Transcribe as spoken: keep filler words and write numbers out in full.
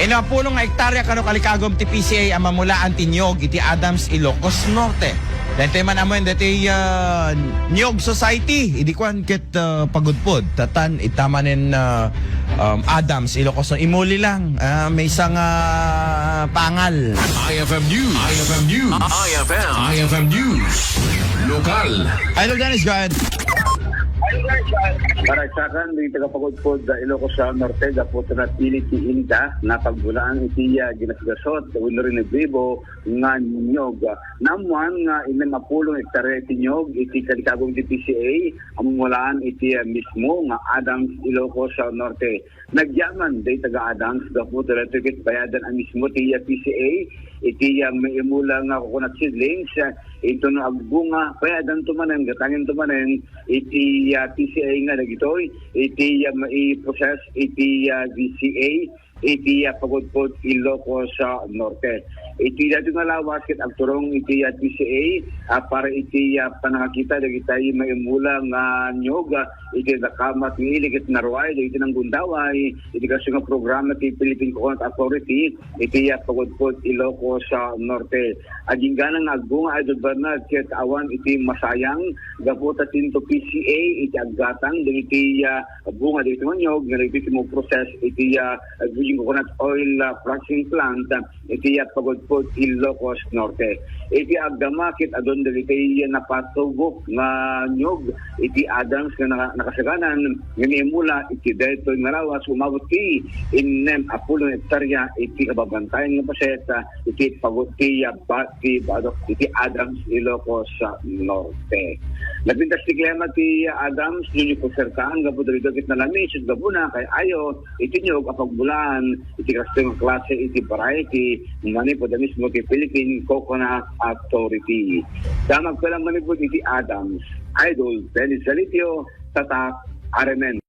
Napulo nga hektarya kano kalikagum ti P C A a mamulaan ti niyog iti Adams, Ilocos Norte. Daytoy man amuen daytoy, ah, niyog society, idi kuan ket, ah, pagudpod. Tatan, ita manen, ah, um, Adams, Ilocos Norte. Imuli lang, ah, maysa nga pangal. I F M News. I F M News. I F M. I F M News. Lokal. Idol Dennis, go ahead. Para sa akin, di taga-pagudpod da Ilocos Norte, gapu ta napili ti inda nga pagmulaan iti, ah, ginasgasot wenno renobibo nga niyog. Naammuan nga innem a pulo nga hektarya ti niyog iti kalikagum ti P C A a mamulaan iti, ah, mismo nga Adams, Ilocos Norte. Nagyaman day taga-Adams gapu ta daytoy ket bayadan a mismo ti, ah, P C A iti, ah, maimula nga coconut seedlings, ah, intono agbunga, bayadanto manen, gatanginto manen iti, ah, P C A nga dagitoy iti, ah, maiprocess iti, ah, D C A iti, ah, pagudpod Ilocos, ah, Norte. Iti daytoy nga lawas ket agturong iti, ah, P C A, ah, para iti, ah, pannakakita dagiti maimula nga niyog, ah, iti dakama ti ili ket naruay dagiti nanggundaway iti kastoy nga programa ti Philippine Coconut Authority iti, ah, pagudpod Ilocos, ah, Norte. Agingga nga agbunga, Idol Bernard, ket awan iti masayang gapu ta tinto P C A iti aggatang dagiti, ah, bunga dagiti niyog nga dagiti ti mo-process iti, ah, virgin coconut oil, ah, processing plant, ah, iti, ah, pagudpod Ilocos Norte. Iti agdama ket adun dagiti napatubo nga niyog iti Adams nga naka-, nakasaganan nga naimula iti daytoy nga lawas umabot ti innem a pulo nga hektarya iti kababantayan nga paset, ah, iti pagud-, ti, ah, ba-, ti badok iti Adams, Ilocos, ah, Norte. Napintas ti klima ti, ah, Adams, no ni konsertaan gapu dagitoy ket nalami, sus gabuna kay ayo iti niyog a pagmulaan iti kastoy nga klase iti variety manipud a mismo ti Philippine Coconut Authority. Damag pala manipud iti Adams, Idol Dennis Zalitio, Tatak, Aremen.